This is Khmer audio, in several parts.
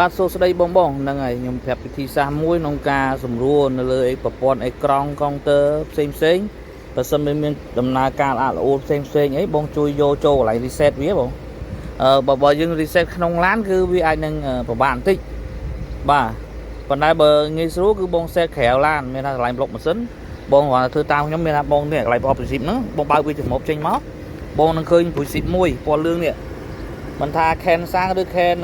បាទសួស្តីបងបងហ្នឹងហើយខ្ញុំប្រាប់វិធីសាស្ត្រមួយក្នុងការសម្រួលនៅលើប្រព័ន្ធអេក្រង់កុងទ័រផ្សេងផ្សេងបើសិនមានដំណើរការល្អល្អួលផ្សេងផ្សេងអីបងជួយយកចូលកន្លែង reset វាបងអឺបើបើយើង reset ក្នុងឡានគឺវាអាចនឹងពិបាកបន្តិចបាទប៉ុន្តែបើងាយស្រួលគឺបង set ក្រៅឡានមានថាកន្លែងប្លុកម៉ាស៊ីនបងគ្រាន់តែធ្វើតាមខ្ញុំមានថាបងនេះកន្លែងប្រអប់ receipt ហ្នឹងបងបើកវាចំហចេញមកបងនឹងឃើញ receipt មួយពណ៌លឿងនេះមិនថា can សាំងឬ can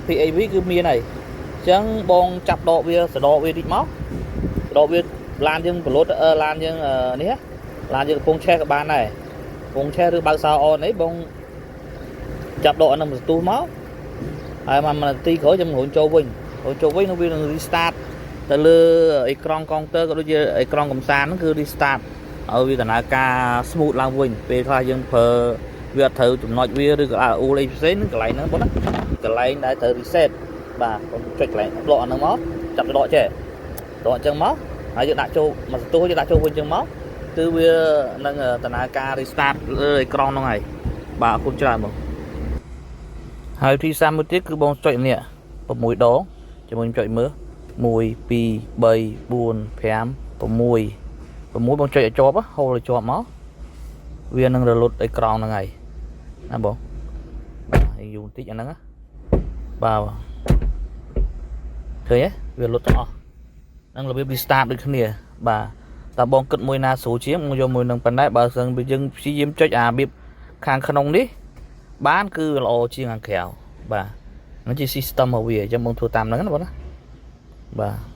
PAV គឺមានហើយអញ្ចឹងបងចាប់ដកវាសដកវាតិចមកសដកវាឡានយើងបលុតឡានយើងនេះឡានយើងកំពុងឆេះក៏បានដែរកំពុងឆេះឬបើកសោអនអីបងចាប់ដកអានឹងសន្ទុះមកហើយមួយនាទីក្រោយចាំរុញចូលវិញរុញចូលវិញនោះវានឹង restart ទៅលើអេក្រង់កុងទ័រក៏ដូចជាអេក្រង់កំសាន្តហ្នឹងគឺ restart ឲ្យវាដំណើរការ smooth ឡើងវិញពេលខ្លះយើងប្រើវាអត់ត្រូវចំណុចវាឬក៏អ៊ូលអីផ្សេងហ្នឹងកន្លែងហ្នឹងបងណាកន្លែងដែលត្រូវ reset បាទបងចុចកន្លែងដកអាហ្នឹងមកចាប់ដកចេះដកអញ្ចឹងមកហើយយើងដាក់ចូលមួយសន្ទុះយើងដាក់ចូលវិញអញ្ចឹងមកគឺវានឹងដំណើរការ restart លើអេក្រង់ហ្នឹងហើយបាទអរគុណច្រើនបងហើយទីសាមួយទៀតគឺបងចុចនេះ6ដងជាមួយខ្ញុំចុចមើល1 2 3 4 5 6 6បងចុចឲ្យជាប់ហូលឲ្យជាប់មកវានឹងរលត់អេក្រង់ហ្នឹងហើយណាបងបាទហើយយូរបន្តិចអាហ្នឹងណាបាទឃើញទេវាលុតទាំងអស់ហ្នឹងរបៀប restart ដូចគ្នាបាទតើបងគិតមួយណាស្រួលជាងមកយកមួយនឹងប៉ុណ្ណេះបើសិនយើងព្យាយាមចុចអារបៀបខាងក្នុងនេះបានគឺល្អជាងខាងក្រៅបាទហ្នឹងជា system របស់វាអញ្ចឹងបងធ្វើតាមហ្នឹងណាបងណាបាទ។